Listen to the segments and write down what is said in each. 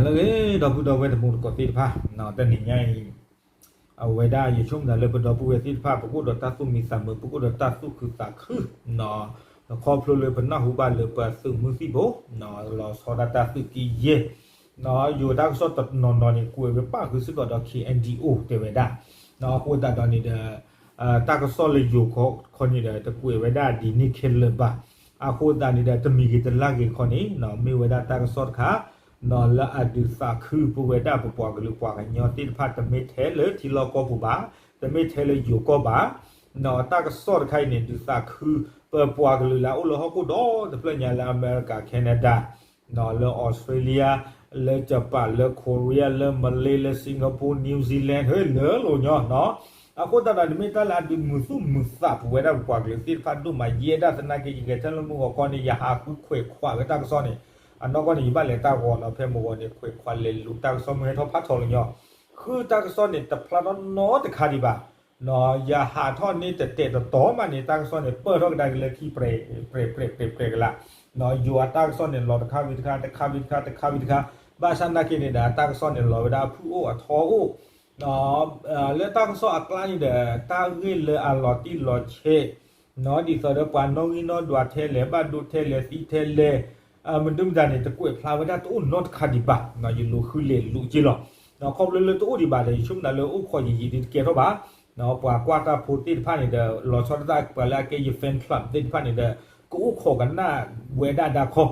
လၢအဂ့ၤ ဒီပုၢ်ဒီဝဲၢ်တံၤသကိးသ့ၣ်တဖၣ်, တနံၤညါအံၤ အဝဲဒၣ်ယဆိကမိၣ်သးလၢပဒီပုၢ်ဝဲၢ်သ့ၣ်တဖၣ် ပကအိၣ်ဒီးတၢ်သူၣ်မံသးမုာ် ပကအိၣ်ဒီးတၢ်သူၣ်ခုသးခု ခီဖျိလၢပနၢ်ဟူဘၣ်လၢပသုးမုၢ်သံၣ်ဘိ လီၤဆီဒၣ်တၢ်သုးက့ယဲၢ်, ယိၤတၢ်ကစီၣ်တနီၤနီၤန့ၣ် ကွဲးဝဲပၣ်ဃုာ်စ့ၢ်ကီးဒီး ခ့ၣ်အဲၣ်ယူၣ်အိၣ် တဲဝဲဒၣ်, အဃိသတးဒီးန့ၣ်ဒီး တၢ်ကစီၣ်လၢယိၤခီန့ၣ်ဒီး တကွဲးဝဲဒၣ်ဒ်န့ၣ်ခဲလၢာ်ဘၣ်. အဃိသတးန့ၣ်ဒီး တမံၤဂ့ၤတလါဂ့ၤခီန့ၣ် မ့ၢ်ဝဲဒၣ်တၢ်ကစီၣ်တခါ လၢအဒုးသးခုပဝဲဒၣ်ပပှၤကလုာ်ပှၤကညီသ့ၣ်တဖၣ် တမ့ၢ်ထဲလၢထံလီၢ်ကီၢ်ပူၤဘၣ်, တမ့ၢ်ထဲလၢယိၤကီၢ်ဘၣ်, တၢ်ကစီၣ်တခါအံၤန့ၣ် ဒုးသးခုပပှၤကလုာ်လၢအအိၣ်လၢဟီၣ်ခိၣ်ဒီတဖျၢၣ်ညါ လၢအမဲရကၤ Canada လၢ Australia လၢ Japan လၢ Korea လၢ Malay လၢ Singapore New Zealand ဟဲလၢလိၤညီနီၤ. အဃိသတးဒီး နမ့ၢ်တၢ်လၢအဒုးမုာ်သူၣ်မုာ်သးပဝဲဒၣ်ပပှၤကလုာ်သ့ၣ်တဖၣ်ဒိၣ်မး ယဲဒၣ်သနာ်က့ ယဂဲၤဆၢထၢၣ်လၢမုၢ်ဂီၤခီန့ၣ် ယဟးဃုခွဲးခွးဝဲတၢ်ကစီၣ်န့ၣ် အနီၢ်ကီၢ်န့ၣ် ယဘၣ်လဲၤတၢ်ဂီၤနီၤ ဖဲမုၢ်ဂီၤန့ၣ် ခွဲးခွးလဲၤလူၤတၢ်ကစီၣ် မုၢ်ဟဲထီၣ်ဖးထီလၢညီ ဃုတၢ်ကစီၣ်န့ၣ် တဖျါထီၣ်နီတခါဒံးဘၣ်. ယဟးထီၣ်န့ၢ်တတဲာ်တတီၤမးန့ၣ် တၢ်ကစီၣ်န့ၣ် ပၢၢ်ထီၣ်ကဒါက့ၤလၢခံ ပြဲးပြဲးပြဲးပြဲးကလး. ယိၤအတၢ်ကစီၣ်န့ၣ် လီၤတခါဝံၤတခါ တခါဝံၤတခါ တခါဝံၤတခါ, ဘၣ်ဆၣ်သနာ်က့န့ၣ်ဒီး အတၢ်ကစီၣ်န့ၣ် လီၤဝဲဒၣ်အဖုၣ်အိၣ်အထီအိၣ် လၢတၢ်ကစီၣ်အကျါန့ၣ်ဒီး တၢ်ဂ့ၢ်လၢအလီၤတံၢ်လီၤဆဲး ဒ်သိးဒီးပှၤနီၣ်ဂံၢ်နီၣ်ဒွးထဲလဲၣ် ဘၣ်ဒိထဲလဲၣ် သံထဲလဲၣ် မနုၤမတၤန့ၣ် တကွဲးဖျါဝဲဒၣ်တအိၣ်နီတခါဒံးဘၣ်. ယလူၤဃုလဲၤလူၤက့လီၤ. ခီဖျိလၢတအိၣ်ဒံးဘၣ်ဒီး ယဆိကမိၣ်လၢအိၣ်ခိးယံာ်ယံာ်ဒ်တကဲထီၣ်ဘၣ်. ပှၤကွၢ်တၢ်ဖိသ့ၣ်တဖၣ်န့ၣ်ဒီး လီၤဆီဒၣ်တၢ်ပှၤလၢအကဲယ fan club သ့ၣ်တဖၣ်န့ၣ်ဒီး ကအိၣ်ခိးကနၣ်ဝဲဒၣ်ဒါခီ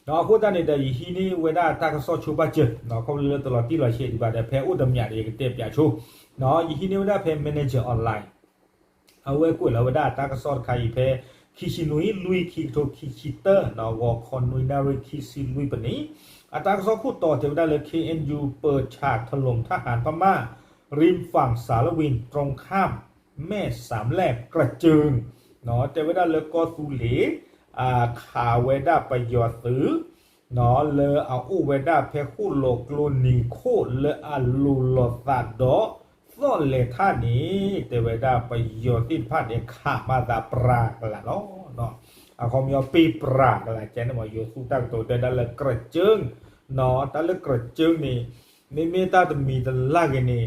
အဃိသတးန့ၣ်ဒီး ယဟံးန့ၢ်ဝဲဒၣ်တၢ်ကစီၣ်ဆိဘၣ်စၢၤ ခီဖျိလၢတလီၤတံၢ်လီၤဆဲးဒံးဘၣ်ဒီး ဖဲအိၣ်တမံၤဒီး ယကတဲပၠးဆိ ယဟံးန့ၢ်ဝဲဒၣ်ဖဲ Manager Online အဝဲကွဲးလီၤဝဲဒၣ်တၢ်ကစီၣ်တခါအံၤဖဲ ခံဆံနွံ လွံၢ် ခံကထိခံဆံတၢ ဂီၤခီနွံနၣ်ရံၣ်ခံဆံလွံၢ်ပနံၣ်, အတၢ်ကစီၣ်ခိၣ်တီတဲဝဲဒၣ်လၢ เคเอ็นยู เปิดฉากถล่มทหารพม่า ริมฝั่งสารวิน ตรงข้ามแม่สามแลบ กระเจิง တဲဝဲဒၣ်လၢကီၢ်သူလ့ၤ ခးဝဲဒၣ်ပယီၤသုး လၢအအိၣ်ဝဲဒၣ်ဖဲဃိၣ်လီၤကျိနံၤခိၣ်လၢအလိၤလိာ်သးဒီးသီၣ်လဲၤထၣ်န့ၣ် တဲဝဲဒၣ်ပယီၤသ့ၣ်တဖၣ်န့ၣ် ခးမၤသးပြၤကလးလီၤ. အခီပညီ ပ့ၤပြၤကလးကဲန့ၣ်မ့ၢ် ယိၤသူတၢ်ကတိၤတဲဒၣ်လၢ กระเจิง တၢ်လၢ กระเจิง န့ၣ် မ့မ့ၢ်တၢ်တမံၤတလါဂ့ၤန့ၣ်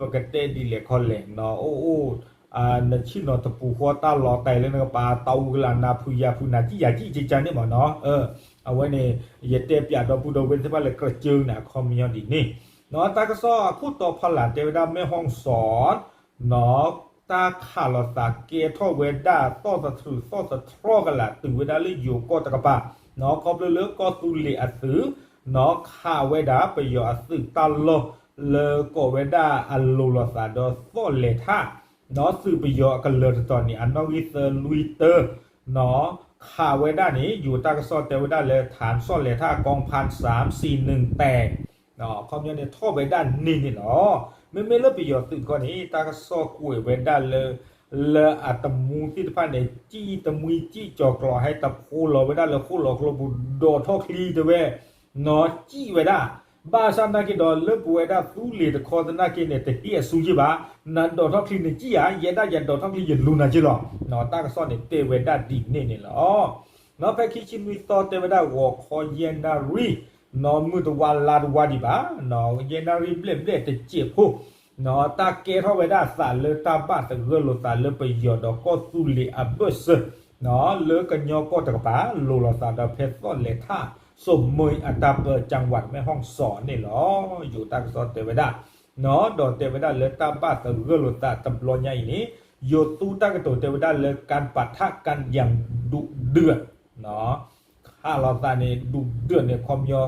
ပကတဲဒ်လဲၣ်ခီလဲၣ် အိၣ်အိၣ် နဆံၣ်နီၤတပူၤဃီတၢ်လီၤတဲာ်လၢနကပၤတၢ်အူကလးနၤဖုယၤဖုနၤကံၣ်ယၤကံၣ်ကကန့ၣ်မ့ၢ်နီၤ အဝဲန့ၣ် ယတဲပၠးဒီပုၢ်ဒီဝဲၢ်သ့ၣ်တဖၣ်လၢ กระเจิง န့ၣ် အခီပညီဒ်န့ၣ် တၢ်ကစီၣ်အခိၣ်တီဖီလာ်တဲဝဲဒၣ် แม่ฮ่องสอน တၢ်ခးလိာ်သးကဲထီၣ်ဝဲဒၣ်သီၣ်သထြူးသီၣ်သထြီကလးတုၤဝဲဒၣ်လၢယိၤကီၢ်တကပၤ ခီဖျိလၢကီၢ်သူလ့ၤအသုး ခးဝဲဒၣ်ပယီၤအသုးတၢ်လီၢ်လၢကိးဝဲဒၣ်အလိၤလိာ်သးဒီးသီၣ်လဲၤထၣ် သုးပယီၤအကလၢၤတတီၤန့ၣ် အနီၣ်ဂံၢ်သၢလွံၢ်တၢ ခးဝဲဒၣ်န့ၣ် ယိၤတၢ်ကစီၣ်တဲဝဲဒၣ်လၢ ฐานซ่อนแร่ธาตุกองพันสามสี่หนึ่งแตก အခီပညီန့ၣ် ထီၣ်ဝဲဒၣ်န့ၣ်န့ၣ်လီၤ. မ့မ့ၢ်လၢပယီၤသုးတခီန့ၣ် တၢ်ကစီၣ်ကွဲးဝဲဒၣ်လၢ လၢအတမူသ့ၣ်တဖၣ်န့ၣ် စံၣ်တမှံစံၣ်ကၠီၤကျီၤ ဟဲတဖိလီၤဝဲဒၣ်လၢဃိၣ်လီၤကျိပူၤ ဒိးထီၣ်ချံတဲဝဲ နီၤစံၣ်ဝဲဒၣ် ဘၣ်ဆၣ်သနာ်က့ဒီး လၢပဝဲဒၣ်သူလ့ၤတခီသနာ်က့န့ၣ် တဟ့ၣ်အစုက့ဘၣ်, နဒိးထီၣ်ချံနစံၣ်ဧါ, ယဲဒၣ်ယဒိးထီၣ်ချံယလူၤနၤက့လီၤ. တၢ်ကစီၣ်န့ၣ်တဲဝဲဒၣ်ဒ်န့ၣ်န့ၣ်လီၤ. နီၤဖဲခံဆံနွံသီတဲဝဲဒၣ်ဂီၤခီယဲၢ်နၣ်ရံၣ်, နီၤမုၢ်တဝါလါတဝါဒံးဘၣ်, နီၤယဲၢ်နၣ်ရံၣ်ဘျဲၣ်ဘျဲၣ်တစဲးဖိ, နီၤတၢ်ကဲထီၣ်ဝဲဒၣ်အသးလၢတၢ်ဘၣ်သဂၢၢ်လိာ်သးလၢပယီၤဒီးကီၢ်သူလ့ၤအဘၢၣ်စၢၤ နီၤလၢကညီကီၢ်တကပၤ လိၤလိာ်သးဒီးဖဲသီၣ်လဲၤထၣ် စိမိအတၢ်ပၢ จังหวัดแม่ฮ่องสอน န့ၣ်လီၤ. ယိၤတၢ်ကစီၣ်တဲဝဲဒၣ်, နီၤဒီးတဲဝဲဒၣ်လၢတၢ်ဘၣ်သဂၢၢ်လိာ်သးတဘျီညါအံၤန့ၣ် ယိၤသူတၢ်ကတိၤတဲဝဲဒၣ်လၢ การปะทะกันอย่างดุเดือด ခးလိာ်သးန့ၣ် ဒုၣ်ဒွဲၣ်န့ၣ် ခီပညီ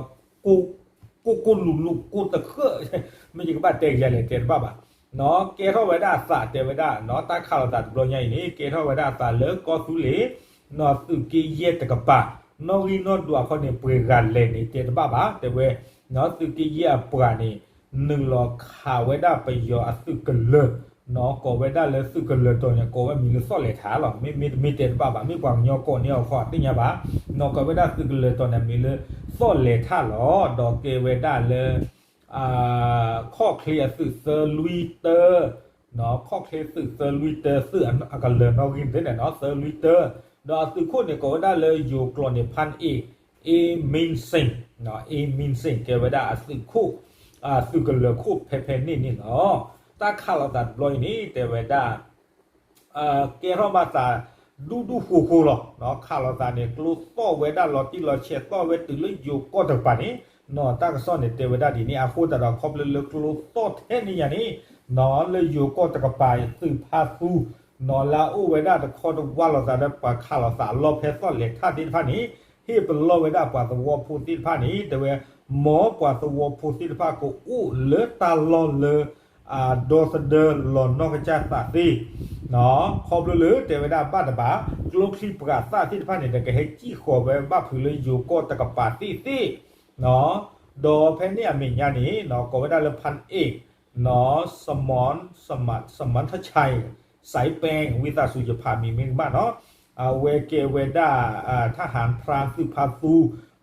ကိၢ်ကိၢ်လူၤလူၤကိၢ်တဃၢၣ်, မ့ၢ်ယကဘၣ်တဲကယၤလဲၣ်တဲတဘၣ်ဘၣ်, နီၤကဲထီၣ်ဝဲဒၣ်အသးတဲဝဲဒၣ် နီၤတၢ်ခးလိာ်သးတဘျီညါအံၤန့ၣ် ကဲထီၣ်ဝဲဒၣ်အသးလၢကီၢ်သူလ့ၤ နီၤသုးက့ယဲၢ်တကပၤ, နီၣ်ဂံၢ်နီၣ်ဒွးခီန့ၣ် ပှဲၤဂၤလဲၣ်န့ၣ် တဲတဘၣ်ဘၣ် တဲဝဲ, နီၤသုးက့ယဲၢ်အပှၤန့ၣ် နုာ်လီၤခးဝဲဒၣ်ပယီၤအသုးကလၢၤ, နီၤကိးဝဲဒၣ်လၢသုးကလၢၤတီၤန့ၣ် ကိးဝဲမံၤလၢသီၣ်လဲၤထၣ်လီၤ. မ့မ့ၢ်တမ့ၢ်တဲတဘၣ်ဘၣ် မ့ၢ်ပှၤကညီကိးန့ၢ်အီၤခီသ့ၣ်ညါဘၣ်, နီၤကိးဝဲဒၣ်သုးကလၢၤတီၤန့ၣ် မံၤလၢသီၣ်လဲၤထၣ်လီၤ. ဒီးကဲဝဲဒၣ်လၢ ခီၣ်ချ့အသုးသၢလွံၢ်တၢ နီၤခီၣ်ချ့သုးသၢလွံၢ်တၢ သုးအကလၢၤနီၣ်ဂံၢ်သ့ၣ်န့ၣ်နီၤ သၢလွံၢ်တၢ, ဒီးအသုးခိၣ်န့ၣ် ကိးဝဲဒၣ်လၢယိၤကျိာ်န့ၣ် ဖၣ်အ့ၣ်, အ့မ့စ့ၣ်, အ့မ့စ့ၣ် ကဲဝဲဒၣ်အသုးခိၣ်, သုးကလၢၤခိၣ်ဖဲဖဲန့ၣ်န့ၣ်လီၤ. တၢ်ခးလိာ်သးတဘျီအံၤန့ၣ် တဲဝဲဒၣ် ကဲထီၣ်ဘၣ်သးဒူဒူဃိဃိလီၤ. ခးလိာ်သးန့ၣ် ကျိသီၣ်ဝဲဒၣ်လီၤတံၢ်လီၤဆဲး သီၣ်ဝဲတုၤလၢယိၤကီၢ်တကပၤန့ၣ်, တၢ်ကစီၣ်န့ၣ်တဲဝဲဒၣ်ဒ်န့ၣ်. အဃိသတးဒီးခီဖျိလၢကျိသီၣ်ထဲန့ၣ်ညါန့ၣ်, လၢယိၤကီၢ်တကပၤ သုးဖါသူ လၢအအိၣ်ဝဲဒၣ်တခီတဝၢ်လိာ်သးဒီးပှၤခးလိာ်သးအလီၢ်ဖဲသီၣ်လဲၤထၣ်သ့ၣ်တဖၣ်န့ၣ်, ဟ့ၣ်ပလီၢ်ဝဲဒၣ်ပှၤသဝီဖိသ့ၣ်တဖၣ်န့ၣ် တဲဝဲ မ်ပှၤသဝီဖိသ့ၣ်တဖၣ်ကအိၣ်လၢတၢ်လီၢ်လၢ ဒီသဒၢလီၤနီၢ်ကစၢ်သးသ့, ခီဖျိလၢတဲဝဲဒၣ်ဘၣ်တဘၣ် ကျိချံပှၤသၣ်သ့ၣ်တဖၣ်န့ၣ်ဒီး ကဟဲစံၣ်ဃီၤဝဲဘၣ်ဖုးလၢယိၤကီၢ်တကပၤသ့ၣ်သ့ၣ်, ဒီးဖဲန့ၣ်အမဲာ်ညါန့ၣ် ကိးဝဲဒၣ်လၢ ဖၣ်အ့ၣ် စီၤမၢ်ထၢၣ်ဆဲး စဲပဲ ဝံသးစူၤယဖးမံၤမ့ၢ်ကမၣ်နီၤ, အဝဲကဲဝဲဒၣ် ထၢၣ်ဟၣ်ဖရၣ် သုးဖါသူ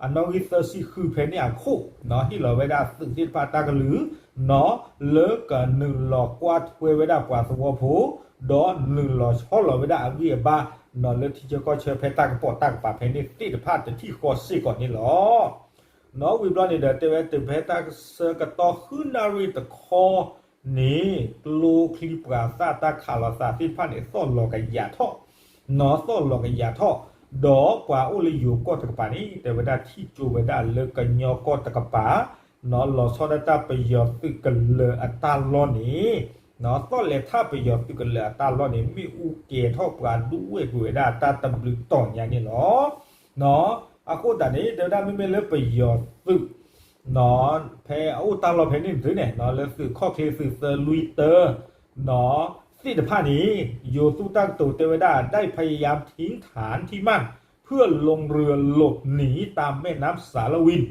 အနီၣ်ဂံၢ်သၢဆံဃုဖဲန့ၣ်အခိၣ် ဟ့ၣ်လီၤဝဲဒၣ်သုးသ့ၣ်တဖၣ်တၢ်ကလုၢ် လၢကနုာ်လီၤကွၢ်ထွဲဝဲဒၣ်ပှၤသဝီဖိ ဒီးနုာ်လီၤဆီလီၤဝဲဒၣ်အဂံၢ်အဘါ လၢထံဆၢကီၢ်ဆၢဖဲတၢ်ကပိာ်တၢ်ကပၤဖဲန့ၣ်သ့ၣ်တဖၣ်တထံၣ်ဃီစ့ၢ်ကီးန့ၣ်လီၤ. နီၣ်ဝံၤဘျီန့ၣ်ဒီး တဲဝဲတုၤဖဲတၢ်ဆၢကတီၢ်ဃုနၣ်ရံၣ်တခီန့ၣ် ကျိချံပှၤသၣ်တၢ်ခးလိာ်သးသ့ၣ်တဖၣ်န့ၣ် သီၣ်လီၤကယၤထီၣ်, နီၢ်သီၣ်လီၤကယၤထီၣ်, ဒီးပှၤအိၣ်လၢယိၤကီၢ်တကပၤန့ၣ် တဲဝဲဒၣ်ထံၣ်ကၠိဝဲဒၣ်လၢကညီကီၢ်တကပၤ နီၢ်လီၤဆီဒၣ်တၢ်ပယီၤသုးကလၢၤအတၢ်လီၢ်န့ၣ်, နီၢ်သီၣ်လဲၤထၣ်ပယီၤသုးကလၢၤအတၢ်လီၢ်န့ၣ် မ့ၣ်အူကဲၤထီၣ်ပှၤဒူဝဲၢ်ကွံာ်ဝဲဒၣ်တၢ်တဘျုးတီၤညါန့ၣ်လီၤ. အဃိသတးန့ၣ် တဲဝဲဒၣ်မ့မ့ၢ်လၢပယီၤသုး ဖဲအအိၣ်တၢ်လီၢ်ဖဲန့ၣ်န့ၣ် လၢသုးခီၣ်ချ့သုးသၢလွံၢ်တၢ သ့ၣ်တဖၣ်န့ၣ် ယိၤသူၣ်တၢ်ကတိၤတဲဝဲဒၣ် ได้พยายามทิ้งฐานที่มั่น เพื่อลงเรือหลบหนีตามแม่น้ำสาละวิน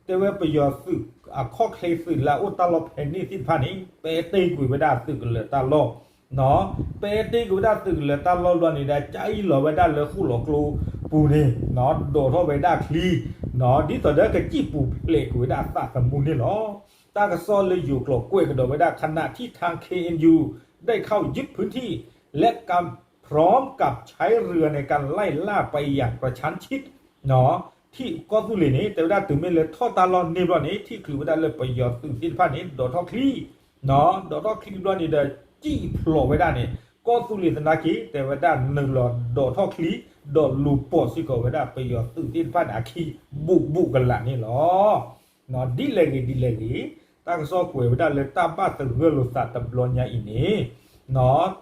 တဲဝဲပယီၤသုး အခီၣ်ချ့သုးလၢအအိၣ်တၢ်လီၢ်ဖဲန့ၣ်သ့ၣ်တဖၣ်န့ၣ် ပဲတ့ၢ်ကွံာ်ဝဲဒၣ်သုးကလၢၤတၢ်လီၢ်, ပဲတ့ၢ်ကွံာ်ဝဲဒၣ်သုးကလၢၤတၢ်လီၢ်ဘျီန့ၣ်ဒီး ကၠါအံၤလီၤဝဲဒၣ်လၢဃိၣ်လီၤကျိပူၤန့ၣ် ဒိးထီၣ်ဝဲဒၣ်ချံ ဒ်သိးဒီးကစံၣ်ပူၤဖျဲးကွံာ်ဝဲဒၣ်အသးသမူန့ၣ်လီၤ. တၢ်ကစီၣ်လၢယိၤကျိာ်ကွဲးကဒီးဝဲဒၣ် ขณะที่ทาง เคเอ็นยู ได้เข้ายึดพื้นที่ และกำ พร้อมกับใช้เรือในการไล่ล่าไปอย่างกระชั้นชิด ထံၣ်ကီၢ်သူလ့ၤန့ၣ် တဲဝဲဒၣ်တုၤမ့ၢ်လၢထီၣ်တၢ်လီၢ်န့ၣ်ဘျီန့ၣ် ထံၣ်ချုးဝဲဒၣ်လၢပယီၤသုးသ့ၣ်တဖၣ်န့ၣ် ဒိးထီၣ်ချံ, ဒိးထီၣ်ချံဘျီန့ၣ်ဒီး စံၣ်ဖျိးဝဲဒၣ်န့ၣ် ကီၢ်သူလ့ၤသနာ်က့ တဲဝဲဒၣ်နုာ်လီၤဒိးထီၣ်ချံ ဒီးလူၤပိာ်စ့ၢ်ကီးဝဲဒၣ်ပယီၤသုးသ့ၣ်တဖၣ်န့ၣ် အခံဘူးဘူးကလာ်န့ၣ်လီၤ. ဒ်လဲၣ်ဂ့ၤဒ်လဲၣ်ဂ့ၤ တၢ်ကစီၣ်ကွဲးဝဲဒၣ်လၢတၢ်ဘၣ်သဂၢၢ်လိာ်သးတဘျီညါအံၤန့ၣ်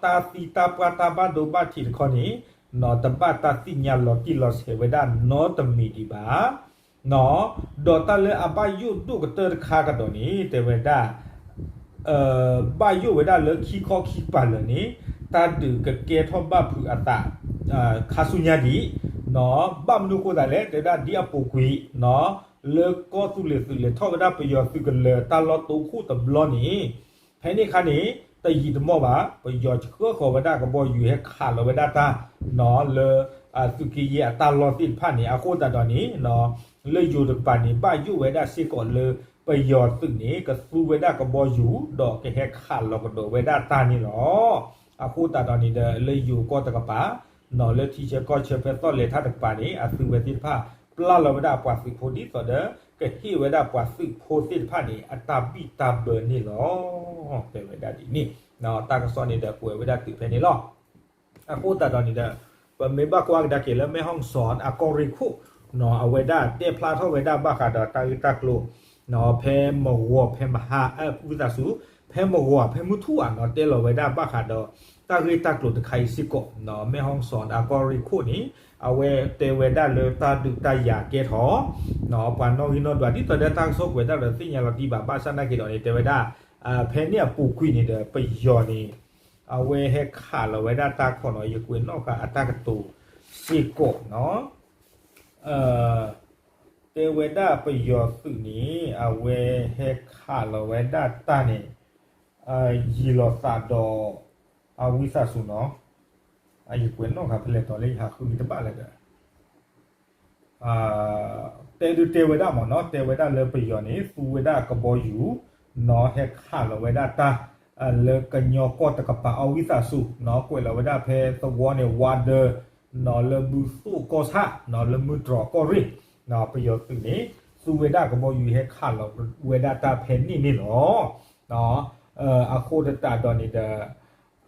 တၢ်သံတၢ်ပှၢ်တၢ်ဘၣ်ဒိဘၣ်ထံးတခီန့ၣ် တဘၣ်တၢ်သ့ၣ်ညါလီၤတံၢ်လီၤဆဲးဝဲဒၣ်နီတမံၤဒံးဘၣ်. ဒီးတၢ်လၢအဘၣ်ယိၣ်ဒိၣ်ကတၢၢ်တခါကဒီးန့ၣ် တဲဝဲဒၣ် ဘၣ်ယိၣ်ဝဲဒၣ်လၢခံခီခံပၤလၢာ်န့ၣ် တၢ်ဒုးကကဲထီၣ်ဘၣ်ဖုးအသး ခါဆူညါဒံး, ဘၣ်မနုၤအဃိသတးလဲၣ် တဲဝဲဒၣ်ဒ်အပူၤကွံာ် လၢကီၢ်သူလ့ၤသုးလဲၤထီၣ်ဝဲဒၣ်ပယီၤသုးကလၢၤတၢ်လီၢ်တိခိၣ်တဘျီန့ၣ် ဖဲန့ၣ်အခါန့ၣ် တယံာ်တမီၢ်ဘၣ် ပယီၤဆှၢဃီၤဝဲဒၣ်ကဘီယူၤဟဲခးလီၤဝဲဒၣ်တၢ် လၢ သုးက့ယဲၢ်အတၢ်လီၢ်သ့ၣ်တဖၣ်န့ၣ် အဃိသတးဒီးန့ၣ် လၢယိၤတကပၤန့ၣ် ဘၣ်ယိၣ်ဝဲဒၣ်စ့ၢ်ကီးလၢ ပယီၤသုးန့ၣ် ကသူဝဲဒၣ်ကဘီယူၤ ဒီးကဟဲခးလီၤကဒီးဝဲဒၣ်တၢ်န့ၣ်လီၤ. အဃိသတးဒီးန့ၣ်ဒီး လၢယိၤကီၢ်တကပၤ လၢထံဆၢကီၢ်ဆၢဖဲသီၣ်လဲၤထၣ်တကပၤန့ၣ် အသုဝဲသ့ၣ်တဖၣ် ပျၢ်လီၤဝဲဒၣ်ပှၤသုးဖိဒ်သိးဒီး ကဟ့ၣ်ဝဲဒၣ်ပှၤသုးဖိသ့ၣ်တဖၣ်န့ၣ် အတၢ်ဘံၣ်တၢ်ဘၢန့ၣ်လီၤ. တဲဝဲဒၣ်ဒ်န့ၣ် တၢ်ကစီၣ်န့ၣ်ဒီးကွဲးဝဲဒၣ်တုၤဖဲန့ၣ်လီၤ. အဃိသတးဒီးန့ၣ်ဒီး ပမ့ၢ်ဘၣ်ကွၢ်ကဒါက့ၤလၢ မဲၢ်ဟီၣ်စီၣ် အကီၢ်ရ့ၣ်ခိၣ် အဝဲဒၣ်တဲဖျါထီၣ်ဝဲဒၣ်ဘၣ်ဃးဒီးတၢ်ဂ့ၢ်တၢ်ကျိၤ ဖဲမဂီၤဖဲမဟါ ဝံသးစူၤ ဖဲမဂီၤဖဲမုၢ်ထူၣ်ဧါ တဲလီၤဝဲဒၣ်ဘၣ်ဃးဒီး တၢ်ဂ့ၢ်တၢ်ကျိၤတခါအံၤစ့ၢ်ကီး မဲၢ်ဟီၣ်စီၣ် အကီၢ်ရ့ၣ်ခိၣ်န့ၣ် အဝဲတဲဝဲဒၣ်လၢတၢ်ဒုးတၢ်ယၤကဲထီၣ် ပှၤနီၣ်ဂံၢ်နီၣ်ဒွး ဒ်သိးဒီးတၢ်ကစီၣ်ကွဲးတၢ်ဒီးသ့ၣ်ညါလီၤတံၢ်ဘၣ် ဘၣ်ဆၣ်နာ်က့ၤဒီးန့ၣ် တဲဝဲဒၣ် ဖဲန့ၣ်အပူၤကွံာ်န့ၣ်ဒီး ပယီၤန့ၣ် အဝဲဟဲခးလီၤဝဲဒၣ်တၢ်ခီနီၤ ယကွဲးနီၣ်ဃာ်အတၢ်ကတိၤစ့ၢ်ကီးနီၤ တဲဝဲဒၣ်ပယီၤသုးန့ၣ် အဝဲဟဲခးလီၤဝဲဒၣ်တၢ်န့ၣ် ယံာ်လီၤသးဒီး အဝံသးစူၤနီၤ ယကွဲးနီၣ်ဃာ်ဖဲလဲၣ်တီၤလၢယဟးဃုက့ၤတဘၣ်လၢၤဒီး တဲဒုးတဲဝဲဒၣ်မ့ၢ်နီၤ တဲဝဲဒၣ်လၢပယီၤန့ၣ် သူဝဲဒၣ်ကဘီယူၤ နီၤဟဲခးလီၤဝဲဒၣ်တၢ် လၢကညီကီၢ်တကပၤအဝံသးစူၤ နီၤကွဲးလီၤဝဲဒၣ်ဖဲသဝီန့ၣ် ဝါဒၢ လၢဘုသိၣ်ကီၢ်ဆၣ် လၢမုၢ်တြီၤကီၢ်ရ့ၣ် ပယီၤသုးန့ၣ် သူဝဲဒၣ်ကဘီယူၤဟဲခးလီၤဝဲဒၣ်တၢ်ဖဲန့ၣ်န့ၣ်လီၤ. အဃိသတးဒီးန့ၣ်ဒီး တၢ်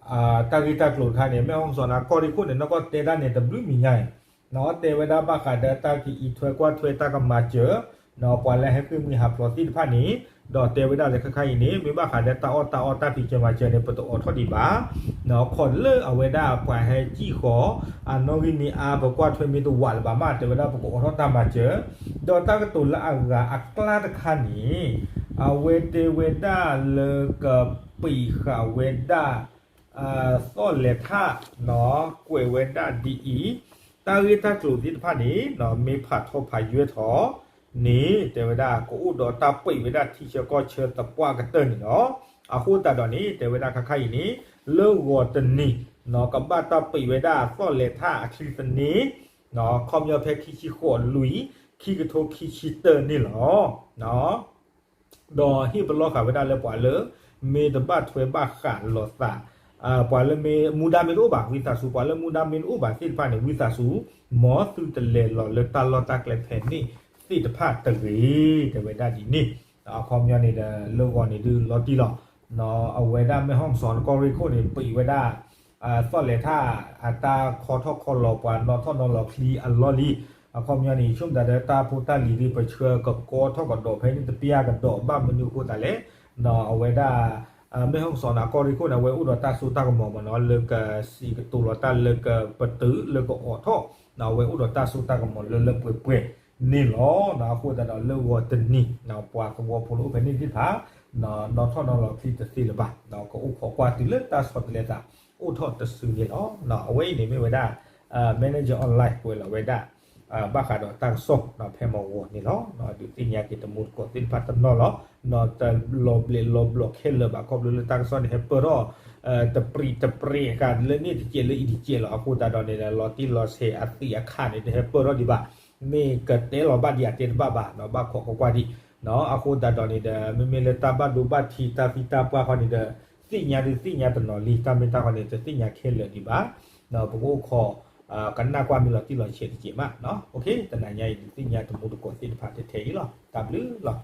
ဂ့ၢ်တၢ်ကျိၤတခါန့ၣ် မဲၢ်ဟီၣ်စီၣ်န့ၣ် ကီၢ်ရ့ၣ်ခိၣ်န့ၣ် နီၢ်ကီၢ်တဲဒၣ်န့ၣ် တဘျုးမံၤညါအံၤ တဲဝဲဒၣ်ဘၣ်ဃးဒီးတၢ်ကအံးထွဲကွၢ်ထွဲတၢ်ကမၤစၢၤ ပှၤလၢဟဲဃ့ၢ်မှံဟးဖျိးသ့ၣ်တဖၣ်န့ၣ် ဒီးတဲဝဲဒၣ်လၢခဲခါအံၤန့ၣ် မ့ၢ်ဘၣ်ဃးဒီးတၢ်အီၣ်တၢ်အီတၢ်ဖံးစၢၤမၤစၢၤန့ၣ် ပတအိးထီၣ်ဒံးဘၣ် ခီၣ်လၢအဝဲဒၣ်ပှၤဟဲစံၣ်ဃီၤ အနီၣ်ဂံၢ်မ့ၢ်အါ ပကွၢ်ထွဲမ့ၢ်တဝးလၢၤဘၣ်မး တဲဝဲဒၣ်ပကအိးထီၣ်တၢ်မၤစၢၤ ဒီးတၢ်ကတိၤလၢအဂၤအကျါတခါန့ၣ် အဝဲတဲဝဲဒၣ်လၢကပံာ်ဃာ်ဝဲဒၣ် သီၣ်လဲၤထၣ် ကွဲးဝဲဒၣ်ဒ်အံၤ တၢ်ဂ့ၢ်တၢ်ကျိၤသ့ၣ်တဖၣ်န့ၣ် မ့ၢ်ဖးထီဖးယွဲထီၣ်န့ၣ် တဲဝဲဒၣ်ကအိၣ်ဒီးတၢ်ပံာ်ဝဲဒၣ်ထံဆၢကီၢ်ဆၢသပှၢ်ကတၢၢ်န့ၣ်လီၤ. အဃိသတးဒီးန့ၣ် တဲဝဲဒၣ်ခဲခါအံၤန့ၣ် လၢဂီၤတနံၤ ကဘၣ်တၢ်ပံာ်ဝဲဒၣ်သီၣ်လဲၤထၣ်အချံသန့ ခီပညီဖဲခံဆံဃိးလွံၢ် ခံကထိခံဆံတၢန့ၣ်လီၤ. ဒီးဟ့ၣ်ပလီၢ်ဃာ်ဝဲဒၣ်လၢပှၤလၢ မ့ၢ်တဘၣ်ထွဲဘၣ်ဃးလိာ်သး ပှၤလၢမ့ၢ်မူဒါမ့ၢ်တအိၣ်ဘၣ် ဝံသးစူၤ ပှၤလၢမူဒါမ့ၢ်တအိၣ်ဘၣ်သ့ၣ်တဖၣ်န့ၣ် ဝံသးစူၤ မ်သုတလဲၤလီၤလၢတၢ်လီၢ်တၢ်ကျဲဖဲန့ၣ်သ့ၣ်တဖၣ်တဂ့ၤ တဲဝဲဒၣ်ဒ်န့ၣ် အခီပညီန့ၣ်ဒီး လၢဂီၤန့ၣ်ဒုးလီၤတံၢ်လီၤ အဝဲဒၣ်မဲၢ်ဟီၣ်စီၣ်နကီၢ်ရ့ၣ်ခိၣ်န့ၣ် ပံာ်ဝဲဒၣ် သီၣ်လဲၤထၣ် အတၢ်ခီထီၣ်ခီလီၤပှၤနီၣ်ထီၣ်နီၣ်လီၤချံအလီၢ်လံ အခီပညီန့ၣ် ဆိကမိၣ်တၢ်ဒီးတၢ်ဖိတၢ်လံၤဒုး ပဆှၢကကီထီၣ်ကဒီးဖဲန့ၣ်တပျၢ်ကဒီးဘၣ်မနုၤအဃိသတးလဲၣ် အဝဲဒၣ် မဲၢ်ဟီၣ်စီၣ်နကီၢ်ရ့ၣ်ခိၣ်န့ၣ် အဝဲအိၣ်ဒီးတၢ်စိတၢ်ကမီၤမ့ၢ်နီၤ လၢကစံးကတိၤလီၤတၢ်လၢကပတုာ်လၢကအိးထီၣ် အဝဲအိၣ်ဒီးတၢ်စိတၢ်ကမီၤလၢလၢပှဲၤပှဲၤန့ၣ်လီၤ. အဃိသတးဒီးလၢဂီၤတနံၤ ပှၤသဝီဖိလၢအိၣ်ဖဲန့ၣ်သ့ၣ်တဖၣ် နီၣ်ထီၣ်နီၣ်လီၤချံတသ့လၢၤဘၣ် ကအိၣ်ခိးကွၢ်တုၤလၢတၢ်ဆီတလဲသး အိၣ်ထီၣ်တစုန့ၣ်လီၤ. အဝဲအံၤန့ၣ်မ့ၢ်ဝဲဒၣ် Manager Online ကွဲးလီၤဝဲဒၣ် ဘၣ်ဃးဒီးတၢ်ကစီၣ်ဖဲမီၤဂီၤန့ၣ်လီၤ. ဒုးသ့ၣ်ညါက့ၤတမူတကိးသ့ၣ်တဖၣ်တနီၤလီၤ. တလီၤဘျဲးလီၤဘျီခဲလၢာ်ဘၣ် ခီဖျိလၢတၢ်ကစီၣ်န့ၣ် ဟဲပၢၢ်ထီၣ် တပျံၤတပျဲၤဃာ်လၢန့ၣ်တကဲးလၢအံၤတကဲးလီၤ. အဃိသတးဒီးန့ၣ် လီၤတံၢ်လီၤဆဲးအသံးအခးန့ၣ် တဟဲပၢၢ်ထီၣ်ဒံးဘၣ်. မ့ၢ်ကတဲလီၤဘၣ်ဒံးအတဲတဘၣ်ဘၣ် ဘၣ်ခိးကွၢ်ကွၢ်ဒံး အဃိသတးဒီးန့ၣ်ဒီး မ့မ့ၢ်လၢတၢ်ဘၣ်ဒိဘၣ်ထံးတၢ်သံတၢ်ပှၢ်ခီန့ၣ်ဒီး သ့ၣ်ညါဒုးသ့ၣ်ညါတနီၤလံ တၢ်မ့ၢ်တၢ်ခီန့ၣ် တသ့ၣ်ညါခဲလၢာ်ဒံးဘၣ်. ပကအိၣ်ခိး ကနၣ်ကွၢ်မ့ၢ်လီၤတံၢ်လီၤဆဲးတကဲးမး တနၤညါအံၤဒုးသ့ၣ်ညါတမူတကိးသ့ၣ်တဖၣ်ထဲအံၤလီၤ. တၢ်ဘျုးလီၤ.